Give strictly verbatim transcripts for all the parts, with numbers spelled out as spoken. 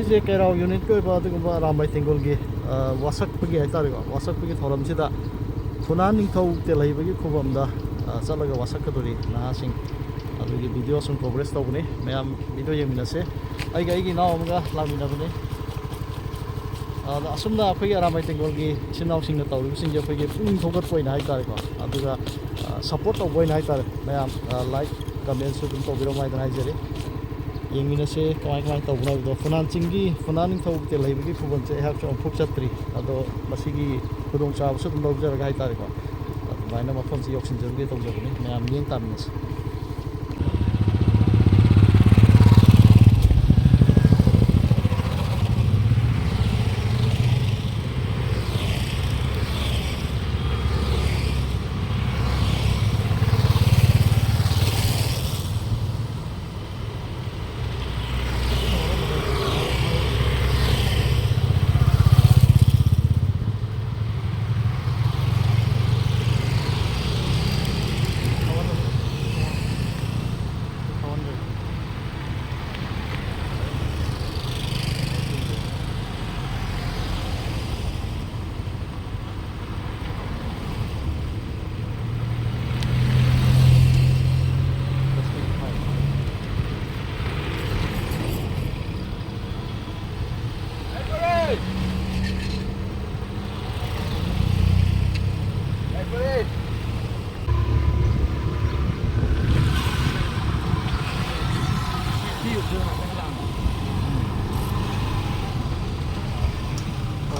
ꯁꯦ ꯀꯩꯔꯥꯎ ꯌꯨꯅꯤꯠꯀꯤ ꯑꯣꯏꯕ ꯑꯗꯨꯒꯨꯝꯕ ꯑꯔꯥꯝꯕꯥꯏ ꯇꯦꯡꯒꯣꯜꯒꯤ, ꯑ, ꯋꯥꯁꯛꯄꯒꯤ ꯍꯥꯏꯇꯥꯔꯦꯀꯣ, ꯋꯥꯁꯛꯄꯒꯤ ꯊꯧꯔꯝꯁꯤꯗ ꯐꯨꯅꯥꯟ ꯅꯤꯡꯊꯧ ꯇꯦꯜꯍꯩꯕꯒꯤ ꯈꯨꯕꯝꯗ, ꯑ, ꯆꯠꯂꯒ ꯋꯥꯁꯛꯀꯗꯣꯔꯤ ꯅꯍꯥꯁꯤꯡ꯫ ꯑꯗꯨꯒꯤ ꯚꯤꯗꯤꯑꯣ ꯁꯨꯝ ꯀꯣꯚꯔꯦꯖ ꯇꯧꯕꯅꯤ꯫ ꯃꯌꯥꯝ ꯚꯤꯗꯤꯑꯣ ꯌꯦꯡꯃꯤꯟꯅꯁꯦ꯫ ꯑꯩꯒ ꯑꯩꯒꯤ ꯏꯅꯥꯎ ꯑꯃꯒ ꯂꯥꯛꯃꯤꯟꯅꯕꯅꯤ꯫ ꯑꯗ ꯑꯁꯨꯝꯅ ꯑꯩꯈꯣꯏꯒꯤ ꯑꯔꯥꯝꯕꯥꯏ ꯇꯦꯡꯒꯣꯜꯒꯤ ꯏꯆꯤꯟ ꯏꯅꯥꯎꯁꯤꯡꯅ ꯇꯧꯔꯤꯕꯁꯤꯡꯁꯦ ꯑꯩꯈꯣꯏꯒꯤ ꯄꯨꯛꯅꯤꯡ ꯊꯧꯒꯠꯄ ꯑꯣꯏꯅ ꯍꯥꯏꯇꯥꯔꯦꯀꯣ, ꯑꯗꯨꯒ, ꯑ, ꯁꯞꯄꯣꯔꯠ ꯇꯧꯕ ꯑꯣꯏꯅ ꯍꯥꯏꯇꯥꯔꯦ꯫ ꯃꯌꯥꯝ, ꯑ, ꯂꯥꯏꯛ, ꯀꯃꯦꯟꯁꯨ ꯑꯗꯨꯝ ꯇꯧꯕꯤꯔꯝꯃꯣ ꯍꯥꯏꯗꯅ ꯍꯥꯏꯖꯔꯤ꯫ ꯌꯦꯡꯃꯤꯟꯅꯁꯦ ꯀꯃꯥꯏ ꯀꯃꯥꯏꯅ ꯇꯧꯕꯅꯣ ꯍꯥꯏꯕꯗꯣ꯫ ꯐꯨꯅꯥꯟ ꯆꯤꯡꯒꯤ, ꯐꯨꯅꯥꯟ ꯅꯤꯡꯊꯧ ꯇꯦꯜꯍꯩꯕꯒꯤ ꯈꯨꯕꯝꯁꯦ ꯑꯩꯍꯥꯛꯁꯨ ꯑꯃꯨꯛꯐꯥꯎ ꯆꯠꯇ꯭ꯔꯤ꯫ ꯑꯗꯣ ꯃꯁꯤꯒꯤ ꯈꯨꯗꯣꯡꯆꯥꯕꯁꯨ ꯑꯗꯨꯝ ꯂꯧꯖꯔꯒ ꯍꯥꯏꯇꯥꯔꯦꯀꯣ, ꯑꯗꯨꯃꯥꯏꯅ ꯃꯐꯝꯁꯤ ꯌꯧꯁꯤꯟꯖꯔꯨꯒꯦ ꯇꯧꯖꯕꯅꯤ꯫ ꯃꯌꯥꯝ ꯃꯤꯠꯌꯦꯡ ꯇꯥꯃꯤꯟꯅꯁꯤ꯫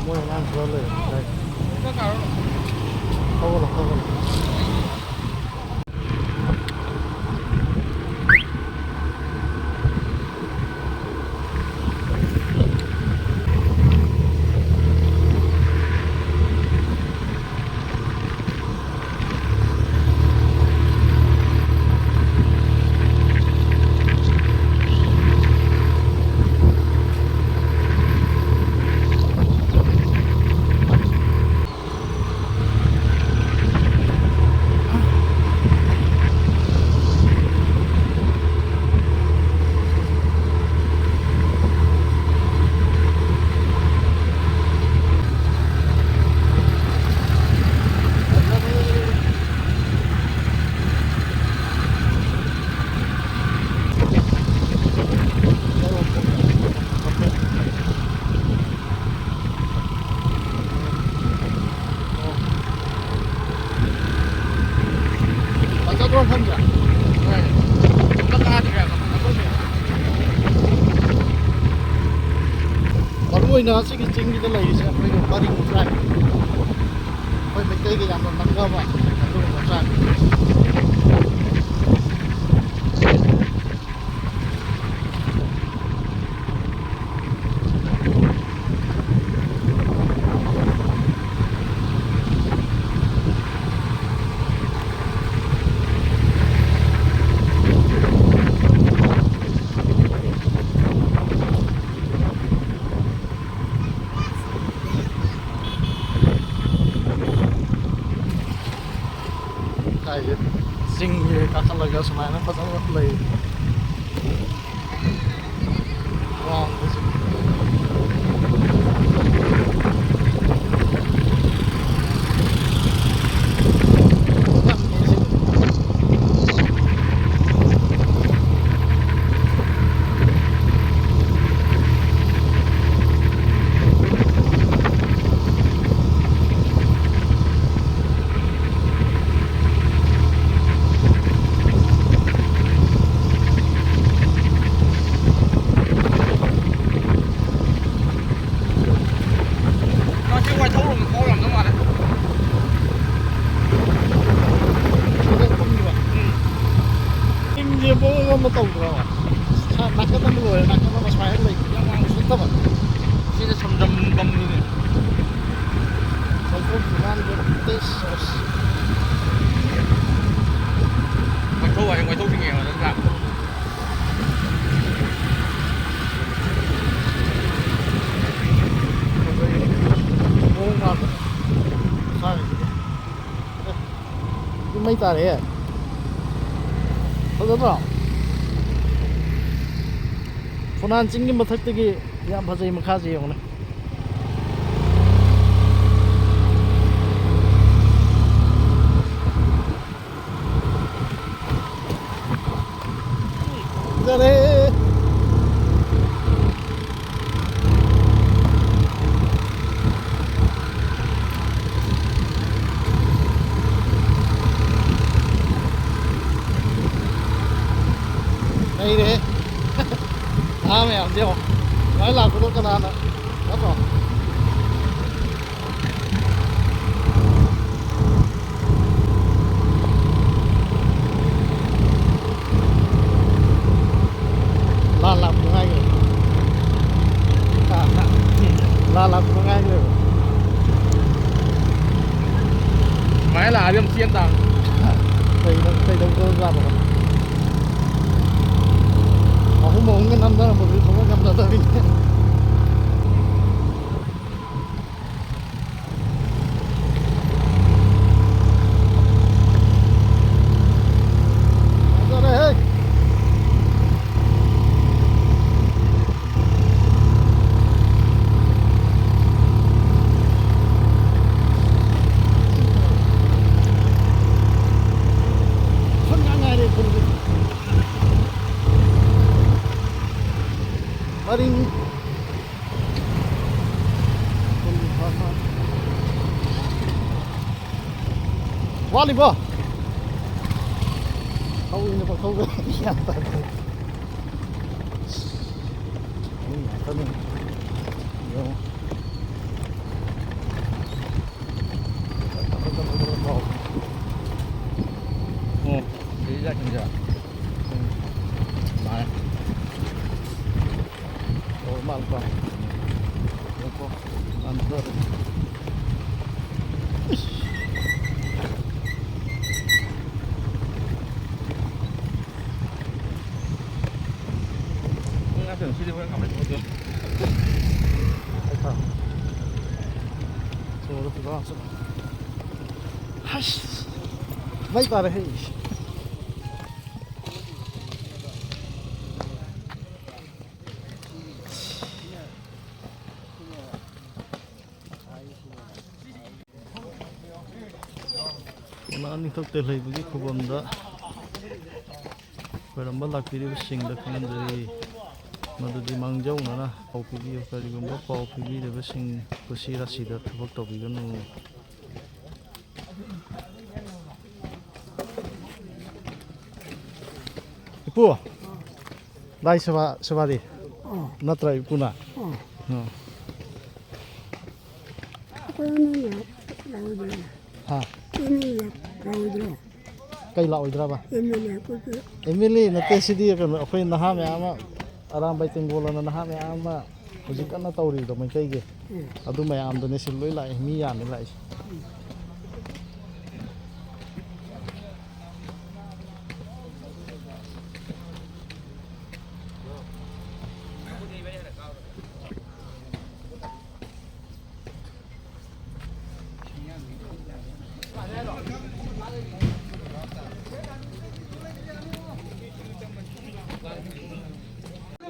ꯃꯣꯏ ꯑꯉꯥꯡ ꯈꯔ ꯂꯩꯔꯝꯃꯤ꯫ ꯊꯧꯒꯠꯂꯣ, ꯊꯧꯒꯠꯂꯣ꯫ ꯑꯣꯏꯅ ꯁꯤꯒꯤ ꯆꯤꯡꯁꯤꯗ ꯂꯩꯔꯤꯁꯦ ꯑꯩꯈꯣꯏꯒꯤ ꯃꯔꯤꯡ tribe, ꯑꯩꯈꯣꯏ ꯃꯩꯇꯩꯒ ꯌꯥꯝꯅ ꯅꯛꯅꯕ ꯑꯗꯨꯒꯨꯝꯕ tribe꯫ ꯀꯥꯏꯗꯩ ꯆꯤꯡꯁꯦ ꯀꯥꯈꯠꯂꯒ ꯁꯨꯃꯥꯏꯅ ꯐꯖꯅ ꯂꯩ꯫ ꯋꯥꯡꯕꯁꯦ꯫ ꯃꯥꯁꯤ ꯋꯥꯏꯊꯧꯔꯣꯝꯗ ꯐꯥꯎꯔꯝꯗꯧ ꯃꯥꯜꯂꯦ꯫ ꯁꯤꯗ ꯀꯨꯝꯈꯤꯕ꯫ ꯎꯝ꯫ ꯆꯤꯡꯁꯦ ꯃꯑꯣꯡ ꯑꯃ ꯇꯧꯗ꯭ꯔꯣ? ꯁꯥ-, ꯅꯥꯀꯟ ꯑꯃ ꯂꯣꯏꯔꯦ, ꯅꯥꯀꯟ ꯑꯃ ꯁꯨꯃꯥꯏꯅ ꯂꯩꯕ, ꯌꯥꯝ ꯋꯥꯡꯕꯁꯨ ꯅꯠꯇꯕ꯫ ꯁꯤꯅ ꯁꯝꯖꯝ ꯕꯝꯅꯤꯅꯦ꯫ ꯋꯥꯏꯊꯧ ꯐꯨꯅꯥꯟꯒꯤ ꯇꯦꯁ꯫ ꯋꯥꯏꯊꯧ ꯍꯥꯏ, ꯋꯥꯏꯊꯧ ꯆꯤꯡꯉꯦꯕ ꯅꯠꯇ꯭ꯔꯥ? ꯐꯖꯩ꯫ ꯃꯑꯣꯡ ꯃꯥꯟꯗꯅ꯫ ꯃꯁꯥꯒꯤꯁꯤꯗꯤ꯫ ꯑꯦ, ꯁꯤ ꯃꯩ ꯇꯥꯔꯦꯍꯦ꯫ ꯐꯖꯗ꯭ꯔꯣ? ꯐꯨꯅꯥꯟ ꯆꯤꯡꯒꯤ ꯃꯊꯛꯇꯒꯤ ꯌꯥꯝ ꯐꯖꯩ, ꯃꯈꯥꯁꯦ ꯌꯦꯡꯉꯨꯅꯦ꯫ ꯐꯖꯔꯦ꯫ ꯂꯩꯔꯦ꯫ ꯉꯥ ꯃꯌꯥꯝꯁꯦ ꯌꯦꯡꯉꯣ꯫ ꯁꯨꯃꯥꯏꯅ ꯂꯥꯛꯄꯗꯣ ꯀꯅꯥꯅ ꯅꯠꯇ꯭ꯔꯣ? ꯂꯥ ꯂꯥꯛꯄ ꯉꯥꯏꯈ꯭ꯔꯦ꯫ ꯂꯥ ꯂꯥꯛꯄ ꯉꯥꯏꯈ꯭ꯔꯦꯕ꯫ ꯁꯨꯃꯥꯏꯅ ꯂꯥꯛꯑꯗꯤ ꯌꯥꯝ ꯆꯦꯟ ꯇꯥꯕꯅꯤ꯫ ꯀꯩꯗꯧ-, ꯀꯩꯗꯧꯗꯧꯔꯖꯥꯠꯅꯣ? ꯑꯍꯨꯝ ꯑꯍꯨꯝꯒ ꯅꯝꯅꯔꯝꯕꯗꯨꯗꯤ ꯁꯨꯡꯉꯝ ꯉꯝꯅꯗꯕꯤꯅꯦ꯫ ꯐꯖꯔꯦꯍꯦ꯫ ꯈꯨꯟ ꯉꯥꯛ ꯉꯥꯏꯔꯦ ꯈꯨꯟꯒꯤ꯫ ꯄꯔꯤꯡ꯫ ꯋꯥꯠꯂꯤꯕꯣ? ꯊꯧꯔꯤꯅ ꯄꯪꯊꯧꯗ ꯒ꯭ꯌꯥꯟ ꯇꯥꯗꯦ꯫ ꯃꯤ ꯉꯥꯛꯇꯅꯤ꯫ ꯌꯦꯡꯉꯣ꯫ ꯎꯝ, ꯁꯤꯗ ꯆꯠꯈꯤꯕꯁꯦ꯫ ꯎꯝ, ꯃꯥꯅꯦ꯫ ꯑꯣ, ꯃꯥꯜꯂꯦꯀꯣ꯫ ꯉꯥꯏꯈꯣ, ꯉꯥꯟꯊꯣꯛꯑꯒꯦ꯫ ꯏꯁ꯫ ꯉꯥꯏꯈꯣ, ꯁꯤꯗꯤ ꯍꯣꯔꯦꯟ ꯀꯃꯥꯏꯅ ꯇꯧꯗꯣꯏꯅꯣ? ꯍꯥꯏ ꯊꯥ꯫ ꯁꯣꯔꯗ ꯐꯤꯕꯝ ꯑꯃ ꯆꯠꯂꯦ꯫ ꯍꯩꯁ! ꯃꯩ ꯇꯥꯔꯦ ꯍꯦ꯫ ꯄꯥꯎꯅꯥ ꯅꯤꯡꯊꯧ ꯇꯦꯜꯍꯩꯕꯒꯤ ꯈꯨꯕꯝꯗ ꯈꯣꯏꯔꯝꯕ ꯂꯥꯛꯄꯤꯔꯤꯕꯁꯤꯡꯗ ꯈꯪꯍꯟꯖꯔꯤ꯫ ꯃꯗꯨꯗꯤ ꯃꯥꯡꯖꯧꯅꯅ ꯄꯥꯎ ꯄꯤꯕꯤꯌꯨ꯫ ꯀꯔꯤꯒꯨꯝꯕ ꯄꯥꯎ ꯄꯤꯕꯤꯔꯤꯕꯁꯤꯡ ꯀꯨꯁꯤ ꯔꯥꯁꯤꯗ ꯊꯕꯛ ꯇꯧꯕꯤꯒꯅꯨ꯫ ꯏꯄꯨ, ꯂꯥꯏ ꯁꯦꯕꯥ, ꯁꯦꯕꯥꯗꯤ? ꯑꯥ꯫ ꯅꯠꯇ꯭ꯔꯥ ꯏꯄꯨꯅ? ꯑꯥ꯫ ꯑꯥ꯫ ꯍꯥ? ꯑꯦꯝ ꯑꯦꯜ ꯑꯦ ꯂꯥꯛꯑꯣꯏꯗ꯭ꯔꯕ? ꯑꯦꯝ ꯑꯦꯜ ꯑꯦ ꯅꯠꯇꯦ, ꯁꯤꯗꯤ ꯀꯩꯅꯣ, ꯑꯩꯈꯣꯏ ꯅꯍꯥ ꯃꯌꯥꯝ ꯑꯃ, ꯑꯔꯥꯝꯕꯥꯏ ꯇꯦꯡꯒꯣꯜ ꯑꯅ ꯅꯍꯥ ꯃꯌꯥꯝ ꯑꯃ ꯍꯧꯖꯤꯛ ꯀꯟꯅ ꯇꯧꯔꯤꯕꯗꯣ ꯃꯩꯇꯩꯒꯤ, ꯎꯝ꯫ ꯑꯗꯨ ꯃꯌꯥꯝꯗꯨꯅꯦ ꯁꯤ ꯂꯣꯏ ꯂꯥꯛꯏ, ꯃꯤ ꯌꯥꯝꯃꯤ ꯂꯥꯛꯏꯁꯦ꯫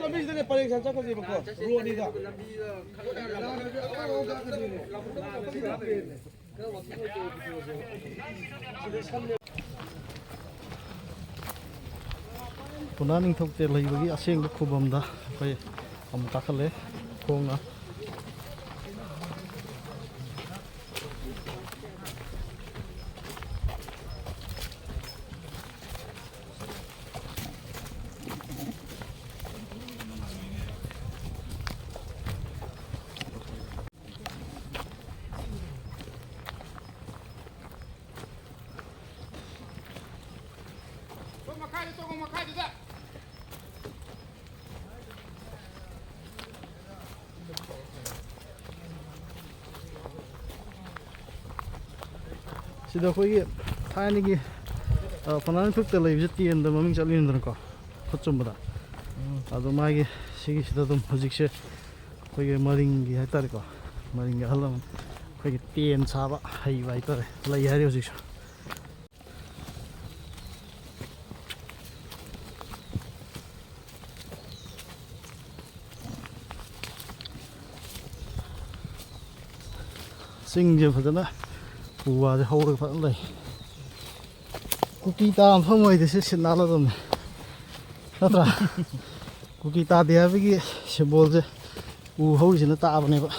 ꯂꯝꯕꯤꯁꯤꯗꯅꯦ ꯄꯔꯦꯡ ꯁꯥꯟꯅ ꯆꯠꯈ꯭ꯔꯁꯦꯕꯀꯣ, ꯔꯣꯗꯅꯤꯗ꯫ ꯄꯨꯅꯥ ꯅꯤꯡꯊꯧ ꯇꯦꯜ ꯂꯩꯕꯒꯤ ꯑꯁꯦꯡꯕ ꯈꯨꯕꯝꯗ ꯑꯩꯈꯣꯏ ꯑꯃꯨꯛ ꯀꯥꯈꯠꯂꯦ ꯈꯣꯡꯅ꯫ ꯁꯣꯝ ꯃꯈꯥꯗ ꯆꯪꯉꯣ, ꯃꯈꯥꯗꯨꯗ꯫ ꯁꯤꯗ ꯑꯩꯈꯣꯏꯒꯤ ꯊꯥꯏꯅꯒꯤ, ꯑ, ꯐꯅꯥꯟ ꯐꯤꯞꯇ ꯂꯩꯕꯁꯦ ꯇꯦꯟꯗ ꯃꯃꯤꯡ ꯆꯠꯂꯤꯅꯤꯗꯅꯀꯣ, ꯈꯨꯠ ꯆꯨꯝꯕꯗ꯫ ꯎꯝ꯫ ꯑꯗꯣ ꯃꯥꯒꯤ ꯁꯤꯒꯤꯁꯤꯗ ꯑꯗꯨꯝ ꯍꯧꯖꯤꯛꯁꯦ ꯑꯩꯈꯣꯏꯒꯤ ꯃꯔꯤꯡꯒꯤ ꯍꯥꯏꯇꯥꯔꯦꯀꯣ, ꯃꯔꯤꯡꯒꯤ ꯑꯍꯜ ꯑꯃ ꯑꯩꯈꯣꯏꯒꯤ ꯇꯦꯟ ꯁꯥꯕ ꯍꯩꯕ ꯍꯥꯏꯇꯥꯔꯦ, ꯂꯩ ꯍꯥꯏꯔꯤ ꯍꯧꯖꯤꯛꯁꯨ꯫ ꯆꯤꯡꯁꯦ ꯐꯖꯅ ꯎ ꯋꯥꯁꯦ ꯍꯧꯔꯒ ꯐꯖꯅ ꯂꯩ꯫ ꯀꯨꯀꯤ ꯇꯥꯕ ꯃꯐꯝ ꯑꯣꯏꯗꯤ ꯁꯤ ꯁꯤꯠ ꯅꯥꯜꯂꯗꯕꯅꯦ, ꯅꯠꯇ꯭ꯔꯥ? ꯀꯨꯀꯤ ꯇꯥꯗꯦ ꯍꯥꯏꯕꯒꯤ ꯁꯤꯝꯕꯣꯜꯁꯦ ꯎ ꯍꯧꯔꯤꯁꯤꯅ ꯇꯥꯛꯑꯕꯅꯦꯕ꯫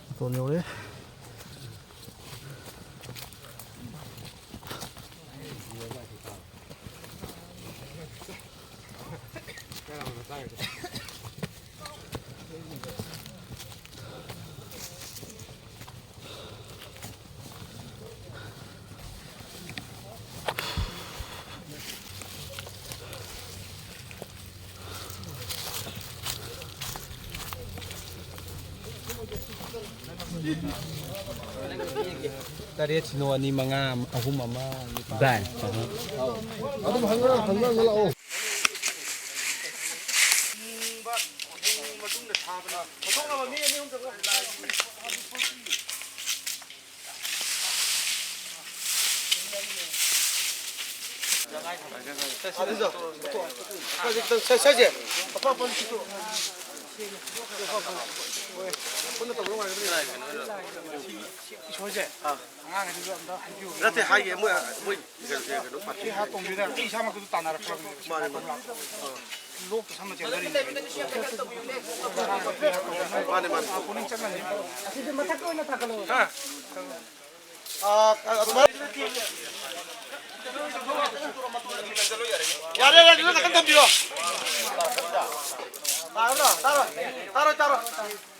ꯃꯇꯣꯟ ꯌꯧꯔꯦ꯫ ꯇꯔꯦꯠ ꯁꯤꯅꯣ ꯑꯅꯤ ꯃꯉꯥ ꯑꯍꯨꯝ ꯑꯃ ꯅꯤꯄꯥꯜ꯫ ꯚꯥꯏ꯫ ꯑꯗꯨꯝ ꯍꯪꯉ-, ꯍꯪꯉ ꯂꯥꯛꯑꯣ꯫ ꯏꯁꯣꯔꯁꯦ, ꯑꯉꯥꯡꯈꯩꯗꯨꯁꯨ ꯑꯝꯇ ꯍꯥꯏꯕꯤꯌꯨ꯫ ꯅꯠꯇꯦ, ꯍꯥꯏꯒꯦ, ꯃꯣꯏ, ꯃꯣꯏ ꯀꯩꯅꯣ, ꯀꯩꯅꯣ ꯄꯥꯔꯇꯤ꯫ ꯁꯤ ꯍꯥ ꯇꯣꯡꯁꯤꯗ ꯑꯩ ꯏꯁꯥꯃꯛꯇꯁꯨ ꯇꯥꯟꯅꯔꯛꯈ꯭ꯔꯕꯅꯦ꯫ ꯃꯥꯅꯦ, ꯃꯥꯅꯦ꯫ ꯂꯣꯛꯇ ꯁꯝꯅ ꯆꯦꯟꯊꯔꯤꯅꯦ꯫ ꯃꯥꯅꯦ, ꯃꯥꯅꯦ꯫ ꯄꯨꯛꯅꯤꯡ ꯆꯪꯅꯅꯤ꯫ ꯑꯁꯤꯗꯤ ꯃꯊꯛꯇ ꯑꯣꯏꯅ ꯊꯥꯡꯒꯠꯂꯣ꯫ ꯑꯥ, ꯑꯗꯨꯃꯥꯏꯅ꯫ ꯌꯥꯔꯦ, ꯌꯥꯔꯦ, ꯑꯗꯨꯗ ꯈꯛꯇꯪ ꯊꯝꯕꯤꯔꯣ꯫ ꯇꯥꯔꯣ, ꯇꯥꯔꯣ, ꯇꯥꯔꯣ, ꯇꯥꯔꯣ꯫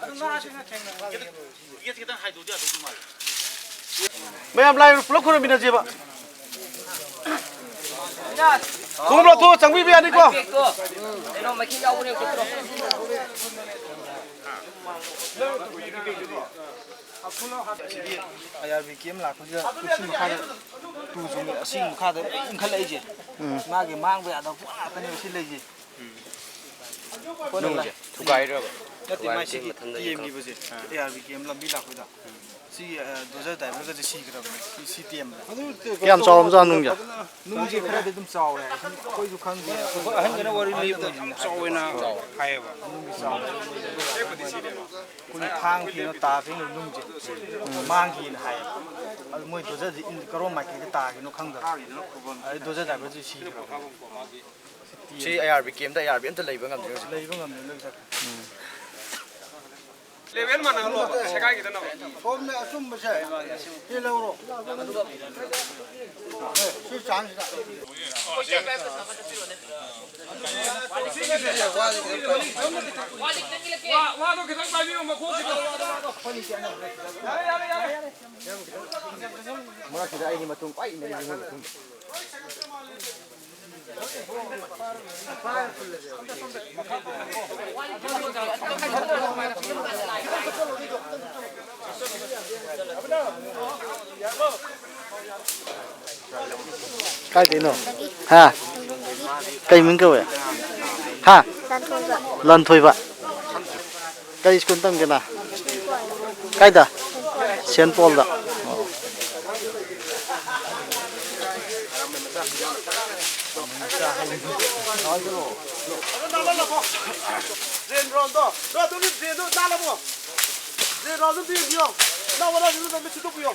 ꯑꯗꯨ ꯉꯥꯁꯤꯅ ꯊꯦꯡꯅ꯫ ꯃꯌꯥꯝ ꯂꯥꯏ ꯄꯨꯂꯞ ꯈꯨꯔꯨꯝꯃꯤꯟꯅꯁꯦꯕ꯫ ꯈꯣꯡꯎꯞ ꯂꯧꯊꯣꯛꯑꯣ, ꯆꯪꯕꯤꯕ ꯌꯥꯅꯤꯀꯣ? ꯀꯩꯅꯣ, ꯃꯩꯈꯦꯠ ꯌꯥꯎꯕꯅꯦ, ꯑꯝꯇ ꯄꯤꯔꯛꯑꯣ꯫ ꯑꯁꯤꯒꯤ ꯑꯥꯏ ꯑꯥꯔ ꯕꯤ ꯀꯦꯝ ꯂꯥꯛꯄꯁꯤꯗ ꯁꯤ ꯃꯈꯥꯗ ꯇꯨ ꯆꯣꯡꯉꯤ, ꯑꯁꯤꯒꯤ ꯃꯈꯥꯗ ꯏꯟꯈꯠꯂꯛꯏꯁꯦ꯫ ꯎꯝ꯫ ꯃꯥꯒꯤ ꯃꯥꯡꯕ ꯌꯥꯗꯕ ꯄꯣꯠ ꯉꯥꯛꯇꯅꯦꯕ ꯁꯤ ꯂꯩꯁꯦ꯫ ꯅꯨꯡꯁꯦ ꯊꯨꯒꯥꯏꯔꯕ? ꯅꯠꯇꯦ, ꯃꯥꯏ ꯁꯤꯒꯤ ꯊꯨꯒꯥꯏꯔꯛꯇꯦ, ꯃꯊꯟꯗ ꯇꯦꯝꯈꯤꯕꯁꯦ, ꯑꯥ꯫ ꯑꯦ ꯑꯥꯔ ꯕꯤ ꯀꯦꯝ ꯂꯝꯕꯤ ꯂꯥꯛꯄꯗ꯫ ꯁꯤ, ꯑ, ꯗꯣꯖꯔ ꯗ꯭ꯔꯥꯏꯚꯔꯒꯁꯦ ꯁꯤꯈ꯭ꯔꯕꯅꯦ꯫ ꯁꯤ, ꯁꯤ ꯇꯦꯝꯕꯗ꯫ ꯀꯌꯥꯝ ꯆꯥꯎꯔꯕꯖꯥꯠꯅꯣ ꯅꯨꯡꯁꯦ? ꯅꯨꯡꯁꯦ ꯈꯔꯗꯤ ꯑꯗꯨꯝ ꯆꯥꯎꯔꯦ꯫ ꯑꯩꯈꯣꯏꯁꯨ ꯈꯪꯗꯦ꯫ ꯑꯩꯈꯣꯏ ꯑꯍꯟꯒꯤꯅ ꯋꯥꯔꯤ ꯂꯤꯕꯗ ꯌꯥꯝ ꯆꯥꯎꯋꯦꯅ ꯍꯥꯏꯌꯦꯕ꯫ ꯅꯨꯡꯒꯤ ꯆꯥꯎꯔꯦ꯫ ꯑꯩꯈꯣꯏꯒꯤ ꯊꯥꯡ ꯊꯦꯡꯅ ꯇꯥ ꯊꯦꯡꯅ ꯅꯨꯡꯁꯦ ꯃꯥꯡꯈꯤꯅ ꯍꯥꯏꯌꯦꯕ꯫ ꯑꯗꯨ ꯃꯣꯏ ꯗꯣꯖꯔꯁꯦ ꯏꯟ-, ꯀꯔꯣꯝ ꯃꯥꯏꯀꯩꯗ ꯇꯥꯈꯤꯅꯣ ꯈꯪꯗꯕ꯫ ꯑꯗꯩ ꯗꯣꯖꯔ ꯗ꯭ꯔꯥꯏꯚꯔꯁꯦ ꯁꯤꯈ꯭ꯔꯕꯅꯦ꯫ ꯁꯤ ꯑꯥꯏ ꯑꯥꯔ ꯕꯤ ꯀꯦꯝꯗ ꯑꯥꯏ ꯑꯥꯔ ꯕꯤ ꯑꯝꯇ ꯂꯩꯕ ꯉꯝꯗ꯭ꯔꯦ ꯍꯧꯖꯤꯛ꯫ ꯂꯩꯕ ꯉꯝꯗ꯭ꯔꯦ, ꯂꯣꯏ ꯆꯠꯈ꯭ꯔꯦ꯫ ꯂꯦꯚꯦꯜ ꯃꯥꯟꯅꯍꯜꯂꯣ, ꯁꯦꯒꯥꯏꯈꯤꯗꯅꯕ꯫ ꯁꯣꯝꯅ ꯑꯆꯨꯝꯕꯁꯦ ꯁꯤ ꯂꯧꯔꯣ꯫ ꯁꯤ ꯆꯥꯡꯁꯤꯗ꯫ ꯋꯥ-, ꯋꯥꯗꯣ ꯈꯤꯇꯪ ꯄꯥꯏꯕꯤꯌꯣ, ꯃꯈꯣꯡ ꯈꯤꯇꯪ꯫ ꯃꯔꯛꯁꯤꯗ ꯑꯩꯗꯤ ꯃꯇꯨꯡ ꯄꯥꯏ ꯏꯟꯅꯔꯤꯁꯦ ꯃꯣꯏ ꯃꯇꯨꯡꯗ꯫ ꯀꯥꯏꯗꯩꯅꯣ? ꯍꯥ? ꯀꯩ ꯃꯤꯡ ꯀꯧꯋꯦ? ꯍꯥ? ꯂꯥꯟꯊꯣꯏꯕ꯫ ꯂꯥꯟꯊꯣꯏꯕ꯫ ꯀꯩ ꯁ꯭ꯀꯨꯜ ꯇꯝꯒꯦ ꯅꯪ? ꯀꯥꯏꯗ? ꯁꯦꯟ ꯄꯣꯜꯗ꯫ ꯑꯣ꯫ ꯗ꯭ꯔꯦꯟ ꯔꯣꯗꯣ, ꯅꯣꯏ ꯑꯗꯨꯒꯤ ꯗ꯭ꯔꯦꯟꯗꯣ ꯅꯥꯜꯂꯕꯣ? ꯗ꯭ꯔꯦꯟ ꯔꯣꯗꯣ ꯑꯝꯇ ꯌꯦꯡꯕꯤꯌꯣ꯫ ꯅꯅꯥꯎ ꯑꯉꯥꯡꯁꯤꯡꯗꯣ ꯑꯝꯇ ꯁꯤꯠꯇꯣꯛꯄꯤꯌꯣ꯫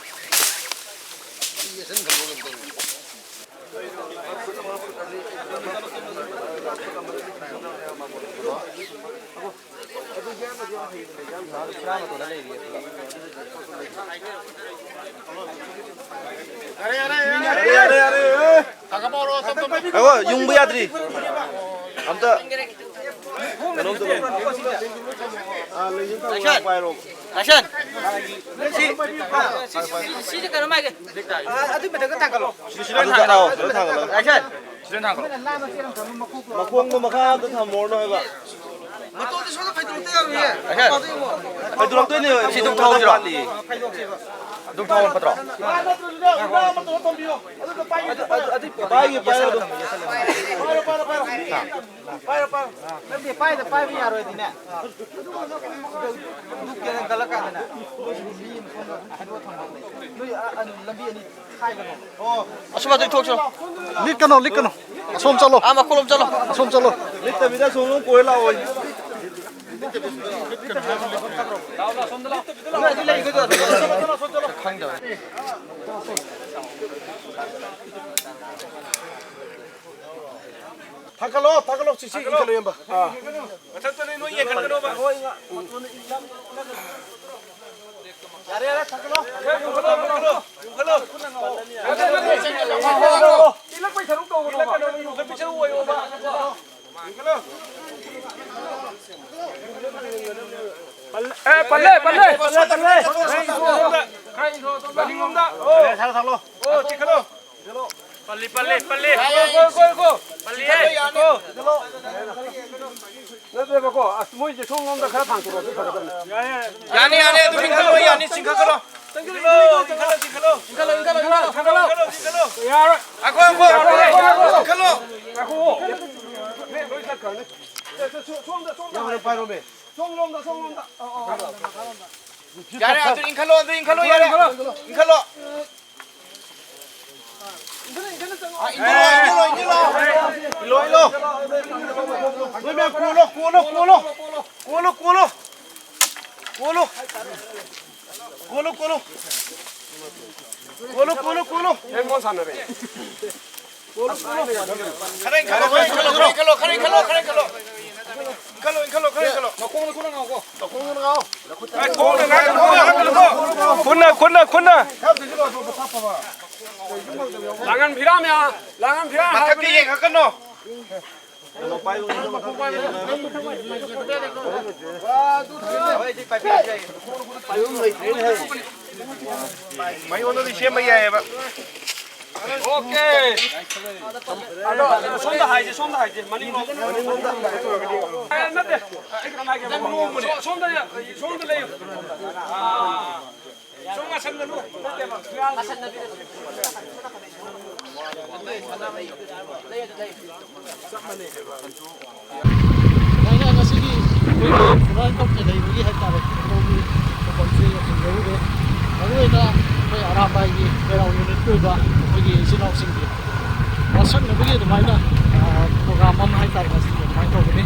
ꯉꯥꯏꯈꯣ, ꯌꯨꯡꯕ ꯌꯥꯗ꯭ꯔꯤ꯫ ꯑꯝꯇ ꯀꯩꯅꯣꯝꯇ ꯂꯧ꯫ ꯑꯥ, ꯂꯩꯁꯤꯟ ꯊꯝꯃꯣ, ꯄꯥꯏꯔꯣ꯫ ꯑꯦꯛꯁꯟ! ꯁꯤ, ꯁꯤ, ꯁꯤꯁꯦ ꯀꯩꯅꯣꯝ ꯍꯥꯏꯒꯦ꯫ ꯑꯥ, ꯑꯗꯨꯏ ꯃꯊꯛꯇ ꯊꯥꯡꯒꯠꯂꯣ꯫ ꯁꯤꯗ, ꯁꯤꯗ ꯑꯣꯏꯅ ꯊꯥꯡꯒꯠꯂꯣ, ꯁꯤꯗ ꯊꯥꯡꯒꯠꯂꯣ꯫ ꯑꯦꯛꯁꯟ! ꯁꯤꯗ ꯊꯥꯡꯒꯠꯂꯣ꯫ ꯃꯈꯣꯡꯗꯣ ꯃꯈꯥ ꯑꯝꯇ ꯊꯝꯃꯨꯔꯅꯨ ꯍꯥꯏꯕ꯫ ꯃꯇꯣꯟꯗꯤ ꯁꯣꯝꯗ ꯐꯩꯗꯣꯛꯇ ꯌꯥꯔꯣꯏꯌꯦ꯫ ꯑꯦꯛꯁꯟ! ꯐꯩꯗꯣꯛꯂꯛꯇꯣꯏꯅꯦ, ꯁꯤ ꯑꯗꯨꯝ ꯊꯥꯍꯧꯁꯤꯔꯣ? ꯋꯥꯠꯂꯤ꯫ ꯑꯗꯨꯝ ꯊꯥꯍꯧꯕꯅ ꯐꯠꯇ꯭ꯔꯣ? ꯄꯥꯏꯒꯦ, ꯄꯥꯏꯔꯣ ꯑꯗꯨꯝ꯫ ꯄꯥꯏꯔꯣ, ꯄꯥꯏꯔꯣ, ꯄꯥꯏꯔꯣ꯫ ꯄꯥꯏꯔꯣ, ꯄꯥꯏꯔꯣ꯫ ꯅꯠꯇꯦ, ꯄꯥꯏꯗ ꯄꯥꯏꯕ ꯌꯥꯔꯣꯏꯗꯤꯅꯦ꯫ ꯁꯤꯗ ꯂꯨꯞꯀꯦꯅ ꯈꯜꯂꯀꯥꯟꯗꯅꯦ, ꯃꯣꯏꯁꯤꯗꯤ ꯃꯤ ꯑꯃ ꯁꯣꯝꯗ ꯍꯥꯏꯗꯣꯛꯑ ꯊꯝꯃꯣ꯫ ꯅꯣꯏ ꯑ-, ꯑ-, ꯂꯝꯕꯤ ꯑꯅꯤ ꯈꯥꯏꯒꯅꯣ꯫ ꯑꯣ꯫ ꯑꯁꯣꯝ ꯃꯊꯛ ꯊꯣꯛꯁꯤꯔꯣ? ꯂꯤꯠꯀꯅꯣ, ꯂꯤꯠꯀꯅꯣ꯫ ꯑꯁꯣꯝ ꯆꯠꯂꯣ꯫ ꯑꯥ, ꯃꯈꯣꯡꯂꯣꯝ ꯆꯠꯂꯣ꯫ ꯑꯁꯣꯝ ꯆꯠꯂꯣ꯫ ꯂꯤꯠꯇꯕꯤꯗ ꯑꯁꯣꯝ ꯂꯣꯝ ꯀꯣꯏꯔ ꯂꯥꯛꯑꯣ꯫ ꯈꯪꯗꯕ꯫ ꯊꯥꯡꯒꯠꯂꯣ, ꯊꯥꯡꯒꯠꯂꯣ, ꯁꯤ, ꯁꯤ ꯏꯟꯈꯠꯂꯣ, ꯏꯌꯥꯝꯕ꯫ ꯑꯥ꯫ ꯃꯊꯛꯇꯅꯦ ꯅꯣꯏ ꯌꯦꯡꯈꯠꯀꯅꯣꯕ꯫ ꯌꯥꯔꯦ, ꯌꯥꯔꯦ, ꯊꯥꯡꯒꯠꯂꯣ꯫ ꯌꯨꯡꯈꯠꯂꯣ, ꯌꯨꯡꯈꯠꯂꯣ, ꯌꯨꯡꯈꯠꯂꯣ꯫ ꯏꯜꯂꯛꯄꯩ ꯁꯔꯨꯛ ꯇꯧꯒꯅꯣꯕ꯫ ꯏꯜꯂꯛꯀꯅꯣ, ꯌꯨꯡꯈꯠꯄꯤ ꯁꯔꯨꯛ ꯑꯣꯏꯌꯣꯕ꯫ ꯄꯜꯂꯦ, ꯑꯦ, ꯄꯜꯂꯦ, ꯄꯜꯂꯦ, ꯄꯜꯂꯦ, ꯄꯜꯂꯦ꯫ ꯃꯅꯤꯡꯂꯣꯝꯗ꯫ ꯑꯣ꯫ ꯁꯥꯔ ꯊꯥꯡꯒꯠꯂꯣ꯫ ꯑꯣ, ꯆꯤꯡꯈꯠꯂꯣ꯫ ꯄꯜꯂꯤ, ꯄꯜꯂꯤ, ꯄꯜꯂꯤ꯫ ꯀꯣ, ꯀꯣ, ꯀꯣ, ꯀꯣ꯫ ꯄꯜꯂꯤ, ꯍꯦ, ꯀꯣ꯫ ꯅꯠꯇꯦꯕꯀꯣ, ꯑꯁ, ꯃꯣꯏꯁꯦ ꯁꯣꯝꯂꯣꯝꯗ ꯈꯔ ꯊꯥꯡꯇꯣꯔꯛꯑꯗꯤ ꯐꯒꯗꯕꯅꯤ꯫ ꯌꯥꯅꯤ, ꯌꯥꯅꯤ, ꯑꯗꯨꯝ ꯏꯟꯈꯠꯂꯣ, ꯌꯥꯅꯤ, ꯆꯤꯡꯈꯠꯈ꯭ꯔꯣ꯫ ꯆꯤꯡꯈꯠꯂꯣ, ꯆꯤꯡꯈꯠꯂꯣ, ꯆꯤꯡꯈꯠꯂꯣ꯫ ꯆꯤꯡꯈꯠꯂꯣ, ꯆꯤꯡꯈꯠꯂꯣ, ꯆꯤꯡꯈꯠꯂꯣ꯫ ꯆꯤꯡꯈꯠꯂꯣ, ꯆꯤꯡꯈꯠꯂꯣ꯫ ꯌꯥꯔꯣꯏ꯫ ꯉꯥꯏꯈꯣ, ꯉꯥꯏꯈꯣ, ꯉꯥꯏꯈꯣ, ꯉꯥꯏꯈꯣ, ꯉꯥꯏꯈꯣ꯫ ꯆꯤꯡꯈꯠꯂꯣ꯫ ꯉꯥꯏꯈꯣ꯫ ꯁꯣꯝꯗ, ꯁꯣꯝꯗ ꯌꯥꯔꯦ, ꯍꯥꯏ꯫ ꯄꯥꯏꯔꯣꯃꯦ꯫ ꯁꯣꯝꯂꯣꯝꯗ, ꯁꯣꯝꯂꯣꯝꯗ꯫ ꯑ, ꯑ, ꯑ꯫ ꯌꯥꯔꯦ, ꯑꯗꯨ ꯏꯟꯈꯠꯂꯣ, ꯑꯗꯨ ꯏꯟꯈꯠꯂꯣ, ꯌꯥꯔꯦ꯫ ꯏꯟꯈꯠꯂꯣ꯫ ꯏꯟꯈꯠꯂꯣ꯫ ꯏꯟꯈꯠꯂꯣ, ꯏꯟꯈꯠꯂꯣ, ꯆꯪꯉꯣ꯫ ꯑ, ꯏꯟꯈꯠꯂꯣ, ꯏꯟꯈꯠꯂꯣ, ꯏꯟꯈꯠꯂꯣ꯫ ꯏꯜꯂꯣ, ꯏꯜꯂꯣ꯫ ꯅꯣꯏ ꯃꯌꯥꯝ ꯀꯣꯜꯂꯣ, ꯀꯣꯜꯂꯣ, ꯀꯣꯜꯂꯣ꯫ ꯀꯣꯜꯂꯣ, ꯀꯣꯜꯂꯣ꯫ ꯀꯣꯜꯂꯣ꯫ ꯀꯣꯜꯂꯣ, ꯀꯣꯜꯂꯣ꯫ ꯀꯣꯜꯂꯣ, ꯀꯣꯜꯂꯣ, ꯀꯣꯜꯂꯣ꯫ ꯀꯣꯜꯂꯣ, ꯀꯣꯜꯂꯣ꯫ ꯈꯔ ꯏꯟꯈꯠꯂꯣ, ꯈꯔ ꯏꯟꯈꯠꯂꯣ, ꯈꯔ ꯏꯟꯈꯠꯂꯣ, ꯈꯔ ꯏꯟꯈꯠꯂꯣ, ꯈꯔ ꯏꯟꯈꯠꯂꯣ꯫ ꯏꯟꯈꯠꯂꯣ, ꯏꯟꯈꯠꯂꯣ, ꯈꯔ ꯏꯟꯈꯠꯂꯣ꯫ ꯅꯈꯣꯡꯅ, ꯈꯨꯠꯅ ꯉꯥꯎꯀꯣ꯫ ꯅꯈꯣꯡꯅ ꯉꯥꯎ꯫ ꯈꯨꯠꯅ, ꯈꯨꯠꯅ, ꯈꯨꯠꯅ꯫ ꯂꯥꯡꯍꯟꯕꯤꯔꯝꯃꯦ, ꯂꯥꯡꯍꯟꯕꯤꯔꯝꯃꯦ꯫ ꯃꯊꯛꯇ ꯌꯦꯡꯉꯛꯀꯅꯣ꯫ ꯃꯉꯣꯟꯗꯗꯤ ꯁꯦꯝꯕ ꯌꯥꯏꯑꯕ꯫ ꯑꯣꯀꯦ꯫ ꯑꯗꯣ, ꯑꯗꯣ, ꯁꯣꯝꯗ ꯍꯥꯏꯁꯦ, ꯁꯣꯝꯗ ꯍꯥꯏꯁꯦ, ꯃꯅꯤꯡꯂꯣꯝ꯫ ꯑꯦ, ꯅꯠꯇꯦ꯫ ꯑꯩ ꯀꯩꯅꯣꯝ ꯍꯥꯏꯒꯦꯕꯀꯣ꯫ ꯁꯣ-, ꯁꯣꯝꯗ, ꯁꯣꯝꯗ ꯂꯩꯌꯨ꯫ ꯑꯥ꯫ ꯁꯨꯝ ꯉꯁꯟꯒꯅꯨ꯫ ꯅꯠꯇꯦꯕ꯫ ꯁꯨꯃꯥꯏꯅ ꯉꯁꯤꯒꯤ ꯑꯩꯈꯣꯏꯒꯤ ꯐꯨꯅꯥꯟ ꯀꯞꯀꯤ ꯂꯩꯕꯒꯤ ꯍꯥꯏꯇꯥꯔꯦ, ꯐꯨꯠꯕꯣꯜꯒꯤ ꯊꯧꯔꯝꯁꯦ ꯌꯧꯁꯤꯟꯖꯔꯨꯔꯦ꯫ ꯃꯔꯨꯑꯣꯏꯅ ꯑꯩꯈꯣꯏ ꯑꯔꯥꯝꯕꯥꯏꯒꯤ ꯄꯦꯔꯥꯎ ꯌꯨꯅꯤꯠꯀꯤ ꯑꯣꯏꯕ ꯑꯩꯈꯣꯏꯒꯤ ꯏꯆꯤꯜ ꯏꯅꯥꯎꯁꯤꯡꯒꯤ ꯋꯥꯁꯛꯅꯕꯒꯤ ꯑꯗꯨꯃꯥꯏꯅ, ꯑ, ꯄ꯭ꯔꯣꯒ꯭ꯔꯥꯝ ꯑꯃ ꯍꯥꯏꯇꯥꯔꯦ, ꯉꯁꯤꯗꯤ ꯑꯗꯨꯃꯥꯏꯅ ꯇꯧꯒꯅꯤ꯫